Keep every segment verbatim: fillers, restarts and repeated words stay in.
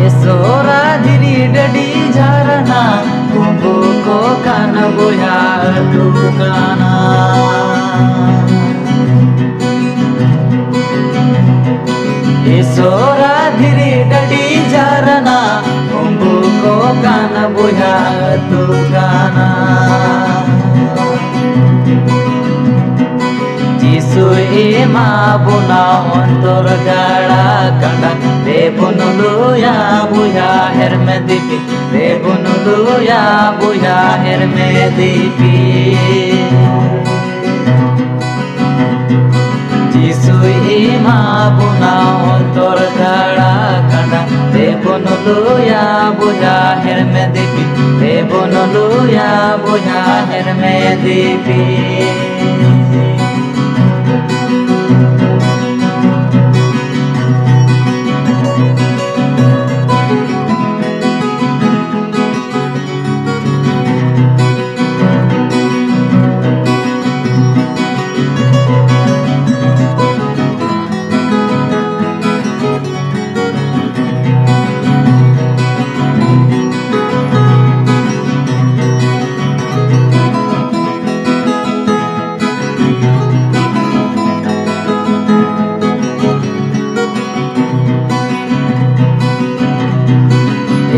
ᱮᱥᱚᱨᱟ ᱫᱷᱤᱨᱤ ᱰᱟᱹᱰᱤ ᱡᱷᱟᱨᱱᱟ, ᱠᱩᱸᱵᱩ ᱠᱚ ᱠᱟᱱ ᱵᱚᱭᱦᱟ ᱟᱹᱛᱩ ᱠᱟᱱᱟ᱾ ᱮᱥᱚᱨᱟ ᱫᱷᱤᱨᱤ ᱰᱟᱹᱰᱤ ᱡᱷᱟᱨᱱᱟ, ᱠᱩᱸᱵᱩ ᱠᱚ ᱠᱟᱱ ᱵᱚᱭᱦᱟ ᱟᱹᱛᱩ ᱠᱟᱱᱟ᱾ ᱡᱤᱥᱩᱭ ᱮᱢᱟ ᱵᱚᱱᱟ ᱚᱱᱛᱚᱨ ᱜᱟᱲᱟ ᱠᱟᱸᱰᱟ, ᱫᱮᱵᱚᱱ ᱞᱩᱭᱟ ᱵᱚᱭᱦᱟ ᱦᱮᱨᱢᱮ ᱫᱤᱯᱤ, ᱫᱮᱵᱚᱱ ᱞᱩᱭᱟ ᱵᱚᱭᱦᱟ ᱦᱮᱨᱢᱮ ᱫᱤᱯᱤ᱾ ᱡᱤᱥᱩᱭ ᱮᱢᱟ ᱵᱚᱱᱟ ᱚᱱᱛᱚᱨ ᱜᱟᱲᱟ ᱠᱟᱸᱰᱟ, ᱫᱮᱵᱚᱱ ᱞᱩᱭᱟ ᱵᱚᱭᱦᱟ ᱦᱮᱨᱢᱮ ᱫᱤᱯᱤ, ᱫᱮᱵᱚᱱ ᱞᱩᱭᱟ ᱵᱚᱭᱦᱟ ᱦᱮᱨᱢᱮ ᱫᱤᱯᱤ᱾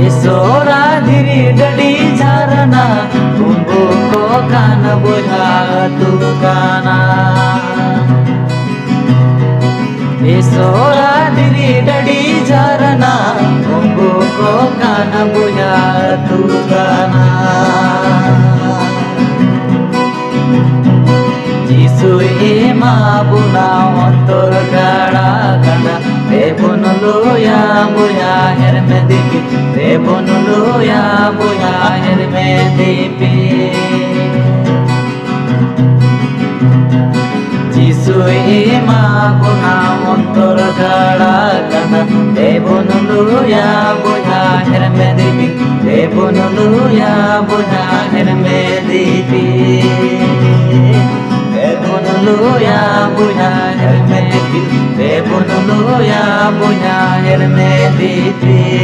ᱮᱥᱚᱨᱟ ᱫᱷᱤᱨᱤ ᱰᱟᱹᱰᱤ ᱡᱷᱟᱨᱱᱟ, ᱠᱩᱸᱵᱩ ᱠᱚ ᱠᱟᱱ ᱵᱚᱭᱦᱟ ᱟᱹᱛᱩ ᱠᱟᱱᱟ᱾ ᱮᱥᱚᱨᱟ ᱫᱷᱤᱨᱤ ᱰᱟᱹᱰᱤ ᱡᱷᱟᱨᱱᱟ, ᱠᱩᱸᱵᱩ ᱠᱚ ᱠᱟᱱ ᱵᱚᱭᱦᱟ ᱟᱹᱛᱩ ᱠᱟᱱᱟ᱾ ᱟᱵᱚᱱᱟ ᱚᱱᱛᱚᱨ ᱜᱟᱲᱟ ᱠᱟᱱᱟ, ᱫᱮᱵᱚᱱ ᱞᱩᱭᱟ ᱵᱚᱭᱦᱟ ᱦᱮᱨᱢᱮ ᱫᱤᱯᱤᱞ, ᱫᱮᱵᱚᱱ ᱞᱩᱭᱟ ᱵᱚᱭᱦᱟ ᱦᱮᱨᱢᱮ ᱫᱤᱯᱤᱞ᱾ ᱡᱤᱥᱩᱭ ᱮᱢᱟ ᱵᱚᱱᱟ ᱚᱱᱛᱚᱨ ᱜᱟᱲᱟ ᱠᱟᱱᱟ, ᱫᱮᱵᱚᱱ ᱞᱩᱭᱟ ᱵᱚᱭᱦᱟ ᱦᱮᱨᱢᱮ ᱫᱤᱯᱤᱞ, ᱫᱮᱵᱚᱱ ᱞᱩᱭᱟ ᱵᱚᱭᱦᱟ ᱦᱮᱨᱢᱮ ᱫᱤᱯᱤᱞ, ᱫᱮᱵᱚᱱ ᱞᱩᱭᱟ ᱵᱚᱭᱦᱟ ᱦᱮᱨᱢᱮ ᱫᱤᱯᱤᱞ, ᱫᱮᱵᱚᱱ ᱞᱩᱭᱟ ᱵᱚᱭᱦᱟ ᱦᱮᱨᱢᱮ ᱫᱤᱯᱤᱞ᱾